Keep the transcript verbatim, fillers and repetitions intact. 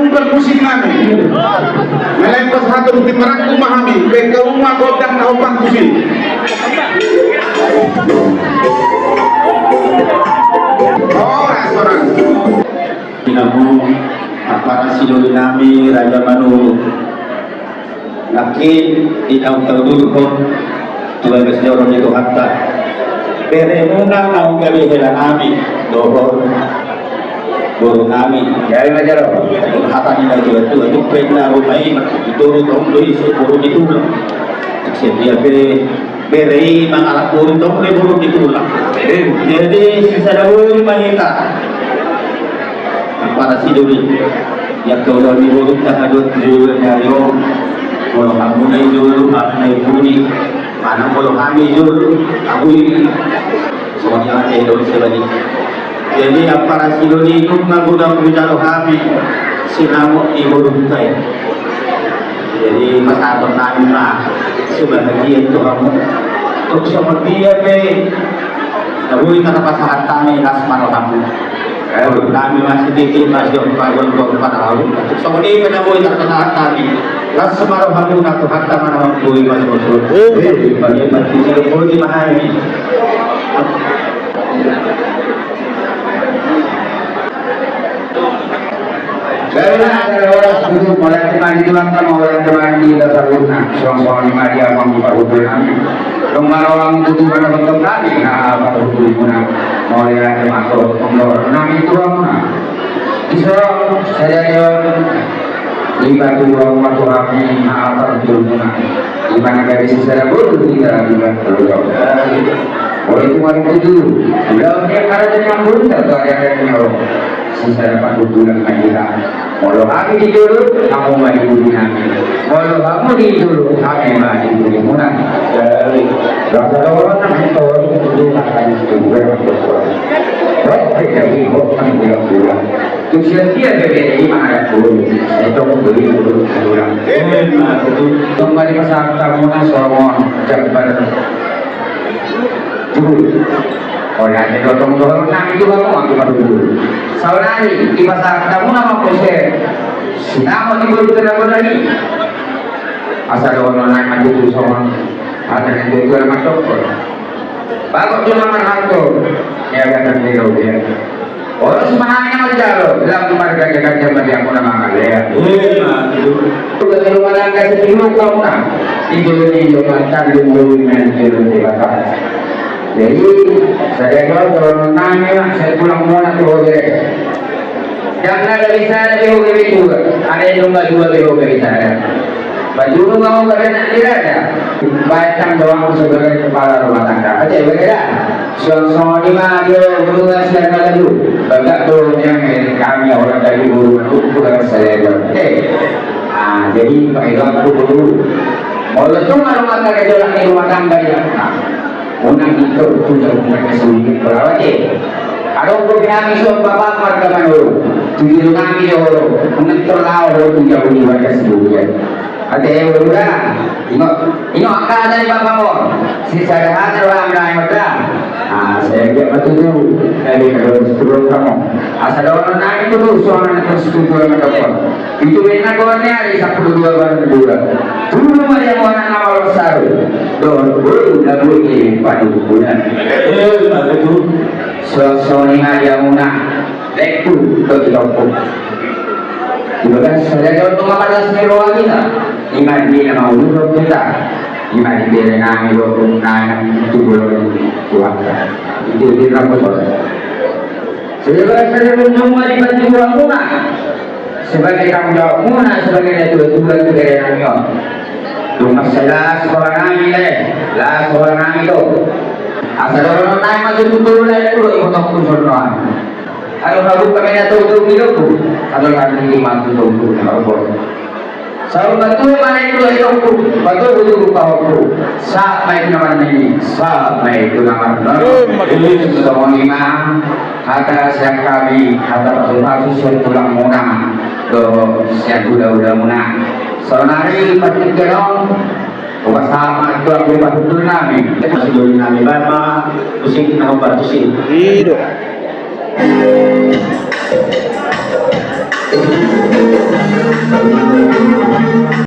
Umpan musik nami. Melepas hatur di merangkum mahami. Beka uma godang na umpan musik. Oh, restoran. Inamu, apara sidoli nami, Raja Manurung. Nangkin, inang taudurhon tu bagas joro ni Tuhanta. Beremuna naung gabe hela nami dohot boru nami. Jadi na jalo. Hata ni natuatua, tu pe na rumah i, itu rumah i, boru ni tulang. Setiap bere i mangalap boru, tong pe boru ni tulang. Jadi sisada boru ma hita. Apara sidoli. Ia kau dami boru tahaduat di luar nyari om. Molo hamu na i jolo, hamu na i pudi. Mana molo hami jolo, hamu i. Soalnya ada yang sebalik. Jadi apara sidoli, nunga godang hujalo hami. Sinamot di boru huta i. Jadi pasahaton nami ma, sebahagian tu hamu. Tung songon dia pe na boi tarpasahat hami, las ma rohamu. Nami masih titi masih pagon pagon panahu. Tung songon dia pe na boi tarpasahat hami, las ma rohamu, na Tuhanta ma na mamboan masuo-suo. Bagi pasti sini boi mahami. Baiklah, acara horas tutup, mauliate ma di Tuhanta, mauliate ma di hita saluhutna. Suang songon i ma di amang parhundul nami. Dung marawa tutup pada bentuk nami, na parhundul muna. Mauliate ma tu amang parhundul nami, tu hamuna. Di son, sadari on, dipatuduhon ma tu hami, na parhundul muna. Di mana gabe sisada boru hita di bangsa. Molo tung martutu, ulaon ni angka raja ni amanta tu ari-ari ni on. Sisada parhundulan ma hita. Molo hami di jolo, hamu ma di pudi nami. Molo hamu di jolo, hami ma di pudi muna. Jadi, rasa dohot nang hito, itu akan itu. Hot, hot, jadi, hot, kan bilang-bilang. Tung sian dia bebere i mangalap boru. Itu beli boru, boru. Tung ma dipasahat hamuna songon jambar. Tuhu. Ora, jadi tong dohot nami tu hamu, hamu ma tuhu. Saonari dipasahat hamuna ma muse. Sinamot di boru tena boru i. Asa dohot nami ma tuhu songon. Ada yang tuhu na masuk. Bagot jolo marharto. Ia gadan ni rau dia. Horas ma hami na manjalo, lam marganja-ganja ma di hamuna mangalehon. Ima tutu. Tugas rumah tangga setiap hamuna. Di jolo ni jolo mantan di jolo ni jolo ni bapa. Jadi, sadari on dohonon nami ma, sai tulang muna tu hoge. Ndang na gabe sada be hoge be dua, alai nunga dua be hoge be sada. Pajunung hamu bagasan ni raja. Baen tanggung jawabmu sebagai kepala rumah tangga. Ate, beda. Suang songon i ma di hurungan sian na talu. Bagak do nian, eh, hami orang dari hurungan hukum dengan saya. Ate. Ah, jadi, pakai waktu dulu. Molo tung rumah tangga, jolak ni rumah tangga ya. Nah. Unang ito tu jauh mereka sulit berapa je. Adong ko bilang iso bapak marga Manurung. Tu jauh nami jauh. Unang terlalu tu jauh di warga Sibulian. Ate udah. Ingot, ingot angka dari bapak mo. Si sadahana orang lain udah. Ah, saya dia betul tu. Dari kedua sepuluh kamu. Asal orang lain itu tuh suara terus tuh orang depan. Itu enak kawannya di sepuluh dua baru dua. Dulu mah dia mau anak nama Losaru. Don, bulu, na bulu ini padu guna. Eh, betul. Sosoni aja muna. Lekku, betul. Ibadah saja jauh tu mapalas ni rohani lah. Iman dia mau dulu kita. Iman dia nang lo nang tu bulu kuat. Itu dia betul. Sebagai saja menunggu di baju muna. Sebagai tanggung jawabmuna sebagai natua-tua tu bere nami on. Dung mansai las roha nami le, las roha nami do. Asa dohonon nami ma tutu, lae, tu do ipotongku songon on. Adong habu kami natua-tua di doku. Adong hami di mantu doku na obo. Saur matua ma na i tu do itongku, matua butuh pahompu. Sahat ma i tu na marnini, sahat ma i tu na marnono. Songon i ma. Hata sian hami, hata pasu-pasu sian tulang muna, dohot sian hula-hula muna. Saonari partingkian on, hupasahat ma tu angka parhundul nami. Parhundul nami bapa, musik na hombar tusi. Ido.